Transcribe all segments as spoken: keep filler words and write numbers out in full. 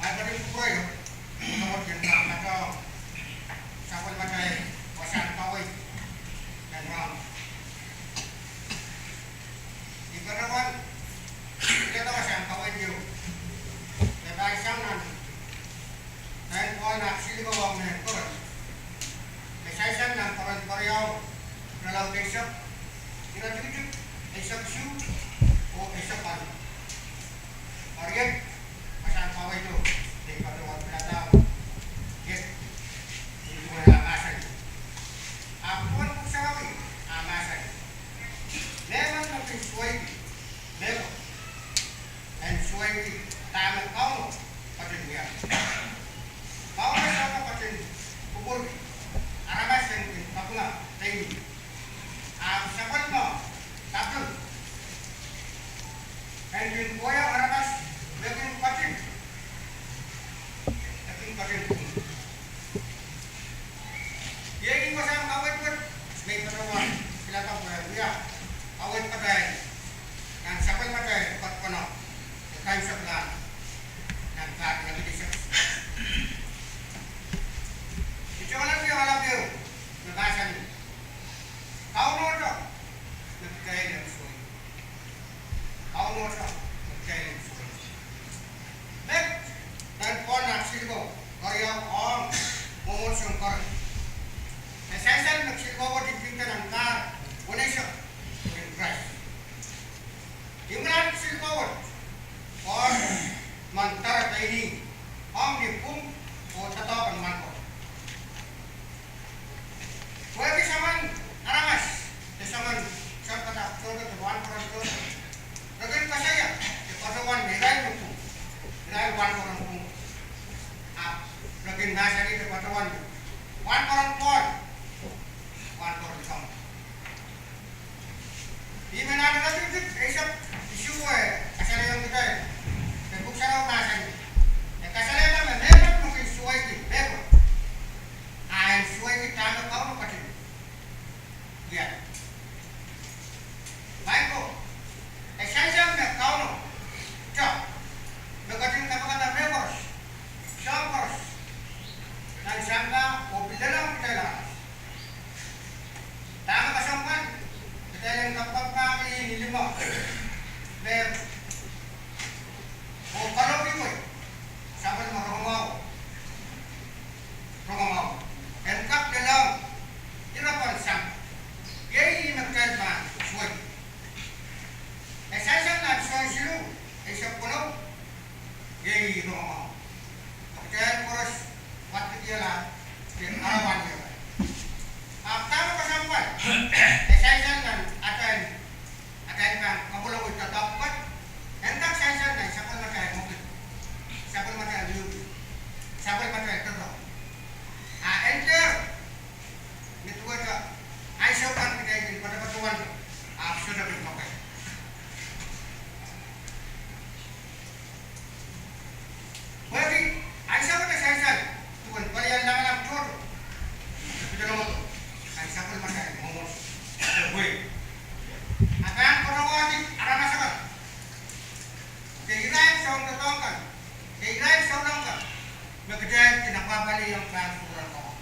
Mai pali kupwuramwail, kupwuramwail kin kak patohwan sapwellimatail wasahn kawei en rahn. I patohwan pilada wasahn kawei ieu me pahn sang nan Pahn Pohl ah silikawong mehn Korint, me sansal nan Korint keriau, irelaud eisek, iretikitik eisek isuh oh eisek waluh. Eri iet wasahn kaweid me I patohwan pilada, iet, nin duwen ah mahsanih: Ahpw duwen pwuhk sarawi ah mahsanih, mehmen me kin suweiki mehkot en suweiki dahme Kauno ketin wia. Kauno sohte ketin kupwurki aramas en kin kapinga pein ih, ahpw sapwellime kaping en kin kohieng aramas me dahme Kauno ketin wia. Maing ko, e sansal me Kauno, Tok, me ketin kapakapda mehkoaros, soahng koaros, nan sampah oh pil lelohng kitail aramas. Dahme kesempwal, kitail en kapakapki ih ni limpoak, me, oh kalohki wei, sapwellime rongamwahu, rongamwahu, en kak lelohng ire pwon sampah. Iei ih me kitail pahn suwed. E sansal nan Sohn siluh, eisek weneu, iei ih rongamwahu. Kitail koaros wadekihla, de arail wahn ieu. Ahpw dahme kesempwal, e sansal nan atail, atail pahn kapwulopwul doadoahk pwukat, en kak sansal nan sapwellimatail mwekid, sapwellimatail ieu, sapwellimatail doadoahk. A en dehr, me duwehte ansou kan kitail kin poatopoat, ahpw sohte kin poakoa. Pwehki ansou me e sansal duwen pelien lamalam tohto, e pil lamato nan sapwellimatail mwomwohdiso, e wia, a pahn koasokoasoia aramas akan, de irail soundoadoahk kan, de irail souleng kan, me kitail kin apwahpwalih ong pahn kupwuren Koht.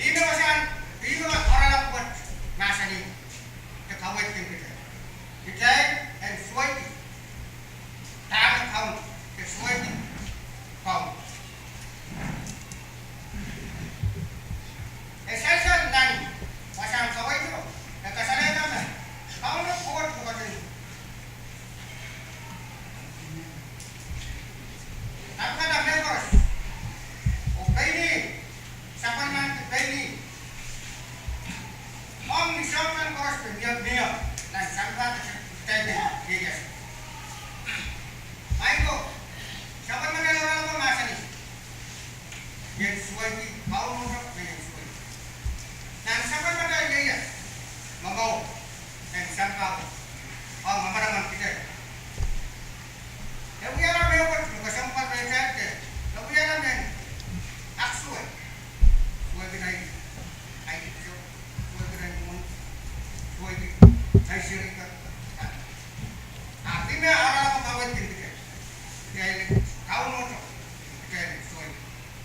Ihme wasahn, ihme oaralap wet mahsanih, de kaweidki kitail, kitail en suweiki dahme Kauno, de suweiki Kauno. E sansal nan wasahn kaweid, e kasalehda me Kauno Koht me ketin kapakapda mehkoaros, oh pein ih, sapwellimanki pein ih, ong ni soahng kan koaros me mie, mie nan sampah de kitail ieias. Maing ko, sapwellimatail oaralap mahsanih, I en suweiki, Kauno Tok me I en suweiki. Nan sapwellimatail ieias, momour en sampah, ong manaman kitail, e wiahla mehkot me kesempwal rehtail de, e wiahla mehn ak suwed, suweiki nei, ahi, suweiki nei mwohni, suweiki nei serihkan. Ahpw ih me oaralap kaweidki kitail, kitail Kauno Tok, kitail suweiki,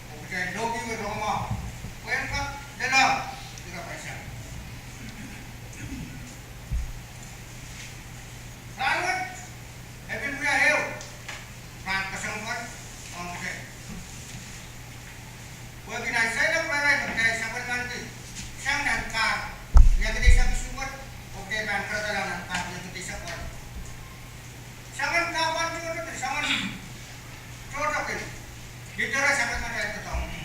oh kitail lohki wei rongamwahu, pwe en kak lelohng ire pwon sampah. Rahnwet, e pil wia ehu rahn kesempwal ong kitail. Pwehki nan seiloak rehrail me kitail sapwellimanki, sang nan pahr riekid eisek isuh wet, oh kitail pahn keredohla nan pahr riekid eisek waluh. Soangen kahpwal tohto, soangen tohto kin lihdi sapwellimatail doadoahk.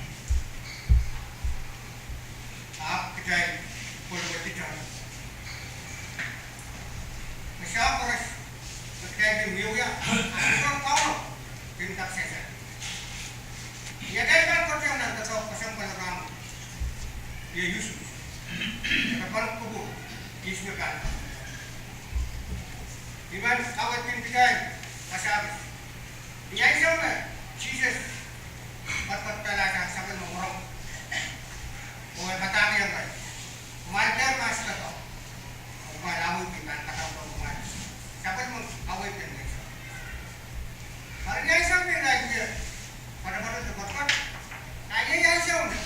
Ahpw kitail kolokol kitail me soahng koaros me kitail kin wiewia, ahpw Kauno kin kak sansal. Ni atail pahn koasoia nan doadoahk kesempwal rahn wet, iei usuh, e pahn kupwur ihs me pahn, I men kaweidki kitail, pasapis, ni ansou me Sises patopato pahn sang sapwellime rong, oh e padahkihong irail, kumwail dehr mahs doadoahk, oh kumwail awih pahn kadaudok kumwail. Sapwellime kaweid en ansou. Eri ni ansou me irail wie patopato de patopato, a iei ansou me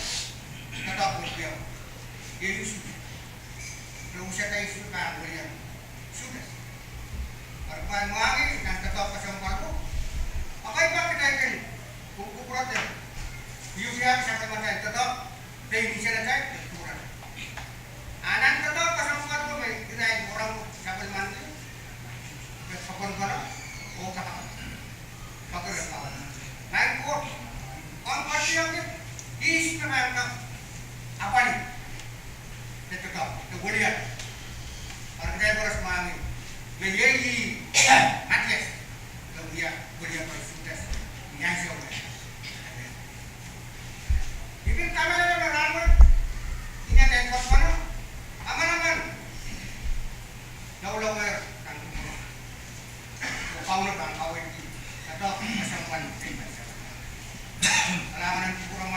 doadoahk wiewiawi, iei usuh, re usadah ihs me pahn welian Sudas. Eri kumwail mwahngih nan doadoahk kesempwal ko, a kaidehk kitail kin kupwurete, wiewia sapwellimatail doadoahk, pein insenatail de kupwurete. A nan doadoahk kesempwal ko me irail rong sapwellimanki, de kapwunpwuna oh kapakap, pekeren Kauno. Maing Koht, komw koasoiahki ihs me pahn kak apwalih de doadoahk de welian. Eri kitail koaros mwahngih me iei ih Matias, me wia welian rong Sudas, ni ansou me I pil kamehlele me rahnwet, I men en kapwunpwuna, a manaman loaloawehr nan kupwur, oh Kauno pahn kaweidki doadoahk kesempwal, kesempwal. Kalahngan en kupwur ong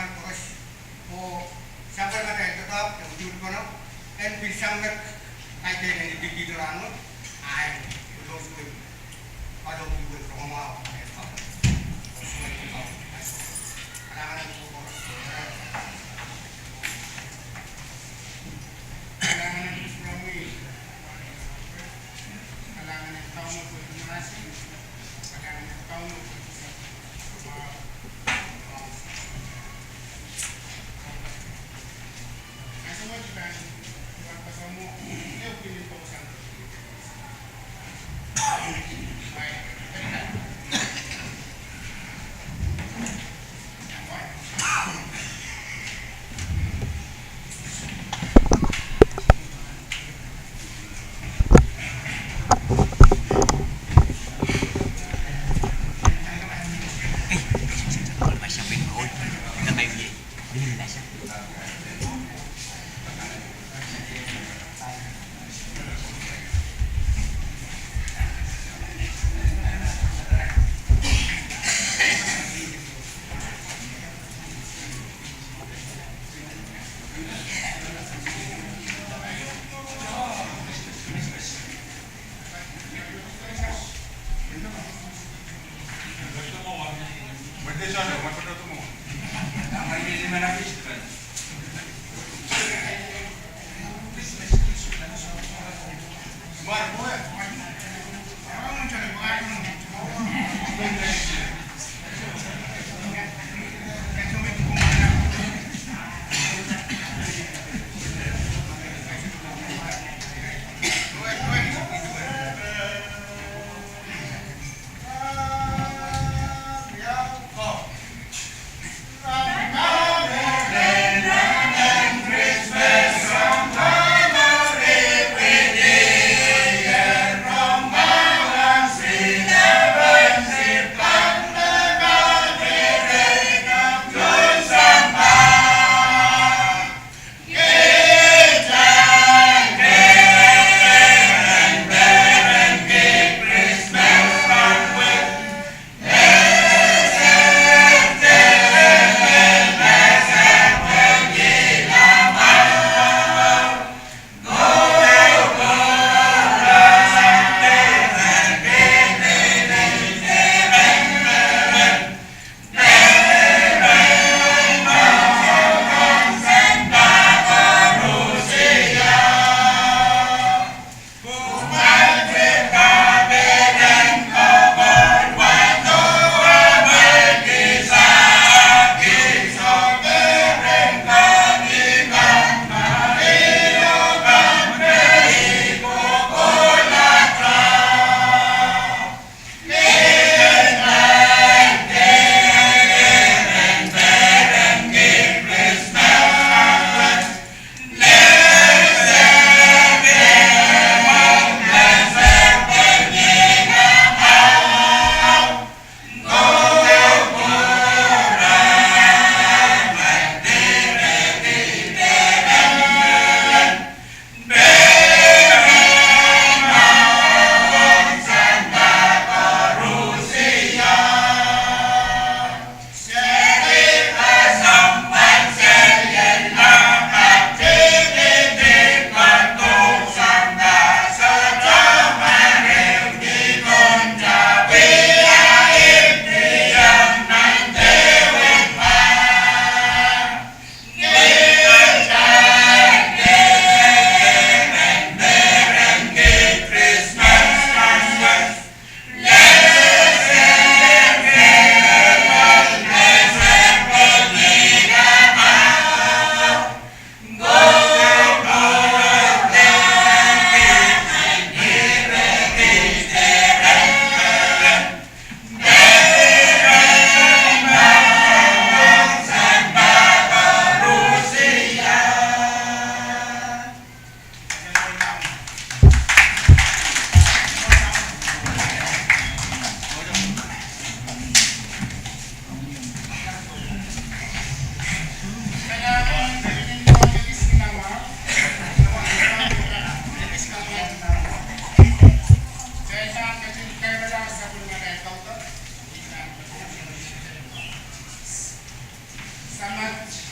Samat,